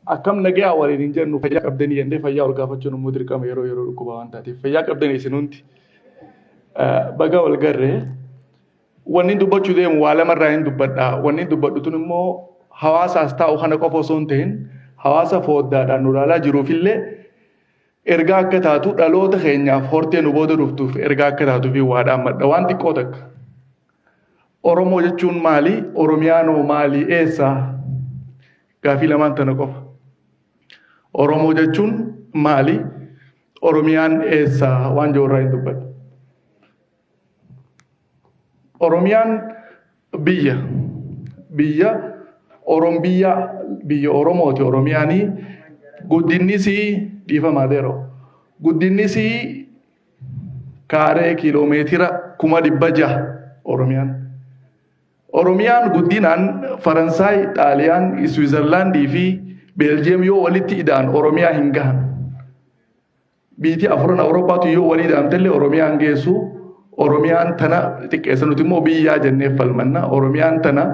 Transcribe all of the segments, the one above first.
Akkam nagayaa waliin hin jennu, fayyaa qabdanii jennee fayyaa ol gaafachuun immoo dirqama yeroo yeroo dhukkuba waan taateef. Fayyaa qabdanii isin hundi. Baga wal garree. Wanni dubbachuu deemu waa lamarraa hin dubbadha. Wanni dubbadhu tun immoo hawaasaas taa'u kana qofa osoo hin ta'in hawaasa fooddaadhaan nu ilaalaa jiruufillee ergaa akka taatu, dhaloota keenyaaf hortee nu booda dhuftuuf ergaa akka taatuuf waa dhaammadha. Waan xiqqoo takka. Oromoo jechuun maali? Oromiyaanoo maali? Eessa? Gaafii lamaan tana qofa. Oromoo jechuun maali? Oromiyaan eessa? Waan jiru irraa hin dubbadhu. Oromiyaan biyya. Biyya Orom biyya biyya Oromooti. Oromiyaanii guddinnisii dhiifamaa deeroo. Guddinnisii kaaree kiiloomeetira 600,000 Oromiyaan. Oromiyaan guddinaan Faransaay, Xaaliyaan, Swiizerlaandii fi Beeljiyeem yoo walitti ida'an Oromiyaa hin gahan. Biitii afuran Awurooppaatu yoo walii ida'amtellee Oromiyaan geessu. Oromiyaan tana xiqqeessa, nuti immoo biyyaa jennee falmanna. Oromiyaan tana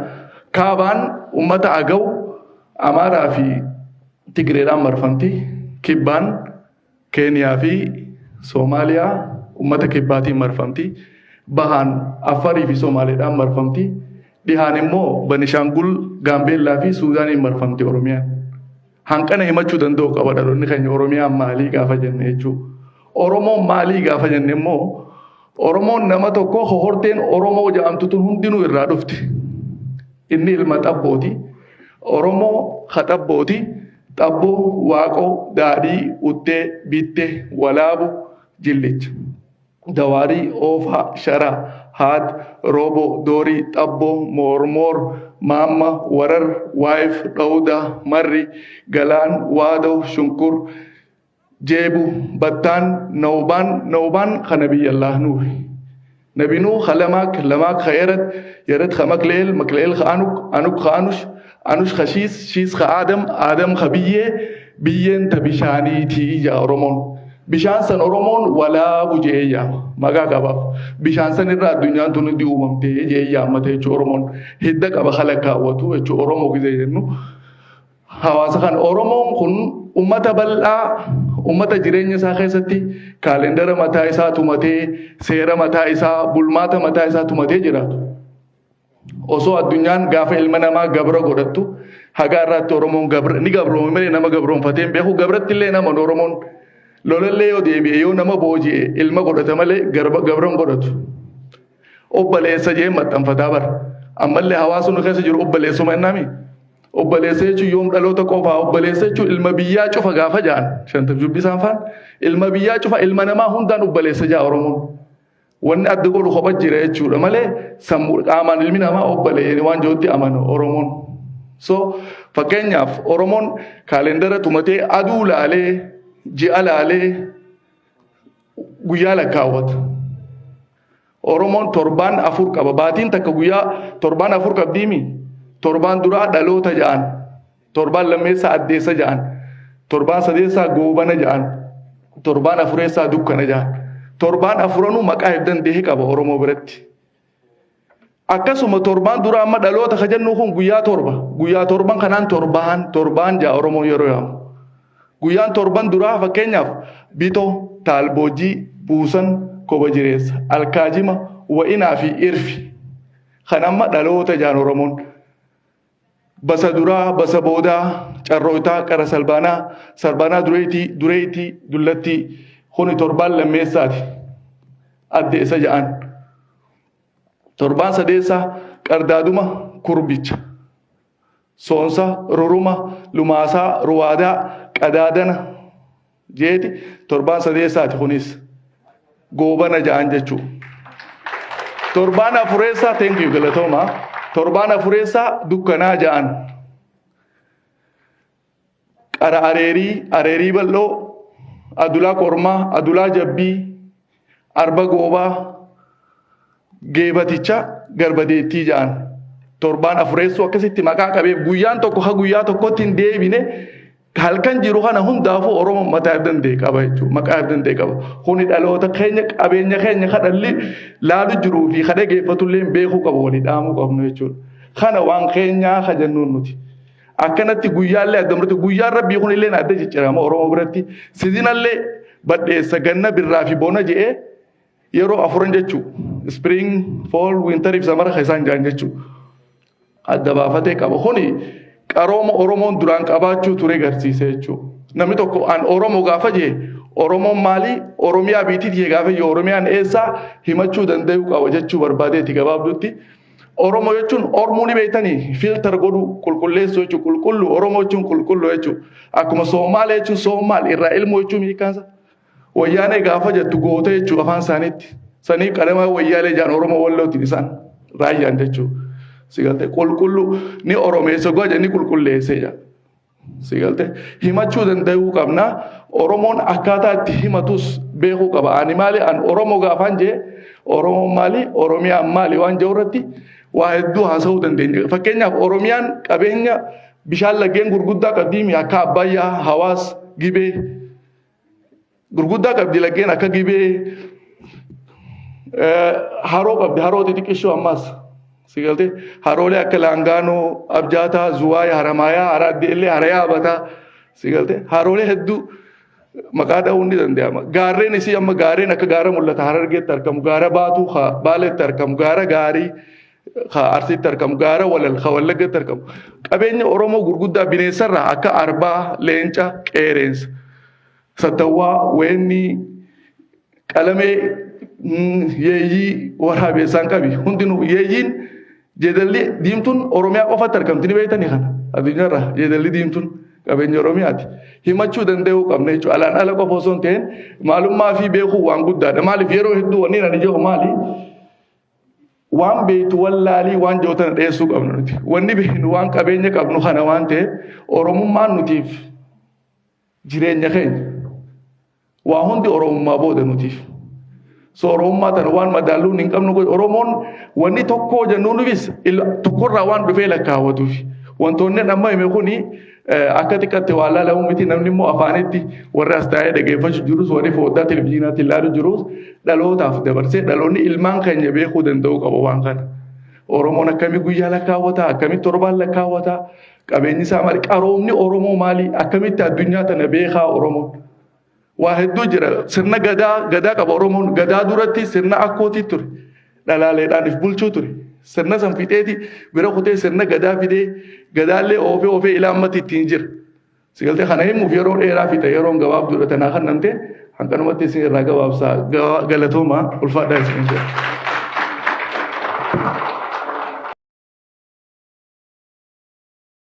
kaabaan uummata Agaw, Amaaraa fi Tigreedhaan marfamti. Kibbaan Keeniyaa fi Soomaaliyaa uummata kibbaatiin marfamti. Bahaan Affarii fi Somaaleedhaan marfamti. Dhihaan immoo Banishaangul, Gaambeellaa fi Suudaaniin marfamti Oromiyaan. Hanqana himachuu danda'u qaba dhaloonni keenya Oromiyaan maalii gaafa jenne jechuudha. Oromoon maalii gaafa jenne immoo Oromoon nama tokko horteen Oromoo jedhamtu tun hundinuu irraa dhufti. Inni ilma xabbooti. Oromoo ka xabbooti. Xabboo, Waaqoo, Daadhii, Uttee, Bitte, Walaabu, Jillicha. Dawaarii, Oofaa, Sharaa, Haad, Rooboo, Doorii, Xabboo, Moormoor, Maamma, Warar, Waayif, Dhawudaa, Marri, Galaan, Waadoo, Shunkur, Jeebu, Battaan, Nawbaan, Nawbaan ka Nabiyyallah Nuuhi. Nabi Nuuh ka Lamaak, Lamaak ka Yared, Yared ka Makleel, Makleel ka Anuk, Anuk ka Anush, Anush ka Shiis, Shiis ka Aadam, Aadam ka biyyee, biyyeen ta bishaaniitii jaa Oromoon. Bishaan san Oromoon walaabu je'ee yaama. Maqaa qabaaf. Bishaan san irraa addunyaan tun hundi uumamtee je'ee yaammata jechuudha Oromoon. Hidda qaba ka lakkaawwatu jechuudha Oromoo gizee jennu. Hawaasa kan Oromoon kun ummata bal'aa, ummata jireenya isaa keessatti kaalendara mataa isaa tumatee, seera mataa isaa, bulmaata mataa isaa tumatee jiraatu. Osoo addunyaan gaafa ilma namaa gabra godhattu haga irraatti Oromoon gabra ni gabroome malee nama gabroonfatee hin beeku. Gabratti illee nama Oromoon lolallee yoo deebi'e, yoo nama booji'e ilma godhata malee garba gabra hin godhatu. Obboleessa jee maxxanfataa bara. Ammallee hawaasni nu keessa jiru obboleessuma ennaami. Obboleessa jechuun yoom dhaloota qofaa? Obboleessa jechuun ilma biyyaa cufa gaafa ja'an shantam jubbisaan faan ilma biyyaa cufa, ilma namaa hundaan obboleessa ja'a Oromoon. Wanni adda godhu kopha jira jechuudha malee sammuu qaamaan ilmi namaa obbolee waan jirutti amanu Oromoon. So fakkeenyaaf Oromoon kaalendara tumatee, aduu laalee, ji'a laalee guyyaa lakkaawwata. Oromoon torbaan afur qaba. Baatiin takka guyyaa torbaan afur qabdiimi. Torbaan duraa dhaloota ja'an. Torbaan lammeessaa addeessa ja'an. Torbaan sadeessaa goobana ja'an. Torbaan afureessaa dukkana ja'an. Torbaan afuranuu maqaa hin dandeenye qaba Oromoo biratti. Akkasuma torbaan duraa amma dhaloota ka jennu kun guyyaa 7. Guyyaa torban kanaan torbaan torbaan ja'a Oromoon yeroo yaamu. Guyyaan torban duraa fakkeenyaaf Bitoo, Taalboojii, Buusan, Koba Jireessa, Alkaajima, Wa'inaa fi Irfi. Kan amma dhaloota jaan Oromoon. Basa duraa, basa boodaa, carrooytaa, qara salbaanaa, salbaanaa dureetii, dureetii, dullattii. Kuni torbaan lammeessaati. Addeessa ja'an. Torbaan sadeessaa qardaaduma, kurbicha. Soonsa, ruruma, lumaasaa, ruwaadaa, qadaadana jeeti torbaan sadeessaati kunis. Goobana ja'an jechuu. Torbaan afureessaa, thank you, galatooma. Torbaan afureessaa dukkanaa ja'an. Qara areerii, areerii bal'oo, adulaa kormaa, adulaa jabbii, arba goobaa, geebaticha, garbadeettii ja'an. Torbaan afureessuu akkasitti maqaa qabeef guyyaan tokko ha guyyaa tokkotti hin deebine halkan jiru kana hundaafuu Oromoon mataa danda'e qaba jechuudha. Maqaa danda'e qaba. Kuni dhaloota keenya, qabeenya keenya ka dhalli laalu jiruu fi ka dhageeffatullee beekuu qabu, walii dhaamuu qabnu jechuudha. Kana waan keenyaa ka jennuun nuti. Akkanatti guyyaallee adda murte. Guyyaan rabbii kun illee adda ciccirama Oromoo biratti. Seasonallee badheessa, ganna, birraa fi bona je'ee yeroo afuran jechuu. Spring, fall, winter fi summer isaan jedhan jechuu. Adda baafatee qaba. Kuni qarooma Oromoon duraan qabaachuu ture garsiise jechuudha. Namni tokko an Oromoo gaafa jee, Oromoon maali? Oromiyaa biitiiti gaafa jee, Oromiyaan eessaa himachuu danda'uu qaba jechuu barbaadeeti gabaabdutti. Oromoo jechuun Ormuu ni beektanii, filter godhuu, qulqulleessuu jechuudha. Qulqulluu Oromoo jechuun qulqulluu jechuudha. Akkuma Soomaalee jechuun Soomaal irraa ilmoo jechuun hiikkaansa. Wayyaanee gaafa jettu goota jechuudha afaan isaaniitti. Saniif qalama wayyaalee jaan Oromoo wallootiin isaan raayyaan jechuudha. Sigalte qulqulluu ni Oromeessa goja ni qulqulleessee jira. Sigalte himachuu danda'uu qabna. Oromoon akkaataa itti himatus beekuu qaba. Ani maali? An Oromoo gaafaan jee, Oromoon maali? Oromiyaan maali? Waan jiru irratti waa hedduu haasa'uu dandeenya. Fakkeenyaaf, Oromiyaan qabeenya bishaan laggeen gurguddaa qabdi, akka Abbayyaa, Hawaas, Gibee gurguddaa qabdi, laggeen akka Gibee, haroo qabdi, haroo xixiqqishoo ammaas. Sigalte haroolee akka Laangaanoo, Abjaataa, Zuwaay, Haramaayaa, Haraaddeellee, Harayaa Abataa, sigalte haroolee hedduu maqaa dha'uun ni danda'ama. Gaarreen isii amma gaarreen akka gaara mul'ata Harargeetti argamu, gaara Baatuu Baaleetti argamu, gaara Gaarii Arsiitti argamu, gaara Walal Wallaggatti argamu. Qabeenya Oromoo gurguddaa bineensarraa akka arbaa, leenca, qeerrensa, sattawwaa, weennii, qalamee, yeeyyii, waraabessaan qabi. Hundinuu yeeyyiin jeedalli diimtuun Oromiyaa qofatti argamti, ni beektanii kana addunyaarraa jeedalli diimtuun qabeenya Oromiyaati. Himachuu danda'uu qabna jechuudha. Alaan ala qofa osoo hin ta'in maalummaa fi beekuu waan guddaadha. Maaliif yeroo hedduu wanni ani jedhu maali? Waan beektu wallaalii waan jiru tana dhiyeessuu qabna nuti. Wanni beeknu waan qabeenya qabnu kana waan ta'eef, Oromummaan nutiif jireenya keenya. Waa hundi Oromummaa booda nutiif. So Oromummaa tana waan madaalluun hin qabnu. Oromoon wanni tokko jennuunifis tokkorraa waan dhufee lakkaawwatuuf. Wantoonni amma hime kuni akka xiqqatte waa laalamu miti. Namni immoo afaanitti warri as taa'ee dhaggeeffachuu jirus, warri foddaa televizyiinaatti ilaalu jirus, dhalootaaf dabarsee dhaloonni ilmaan keenya beekuu danda'uu qaba waan kana. Oromoon akkamii guyyaa lakkaawwata? Akkamitti torbaan lakkaawwata? Qabeenyi isaa maali? Qaroomni Oromoo maali? Akkamitti addunyaa tana beekaa Oromoon? Waa hedduu jira. Sirna gadaa, gadaa qaba Oromoon. Gadaa duratti sirna akkootii ture. Dhalaaleedhaan if bulchuu ture. Sirna san fixeeti bira kutee sirna gadaa fidee, gadaallee oofee oofee ilaa ammatti ittiin jira. Sigaltee kana himuuf yeroo dheeraa fixa, yeroon gabaabduudha tanaa kan namte hanqanumatti isin irraa gabaabsaa. Galatooma, ulfaadhaa isin jedha.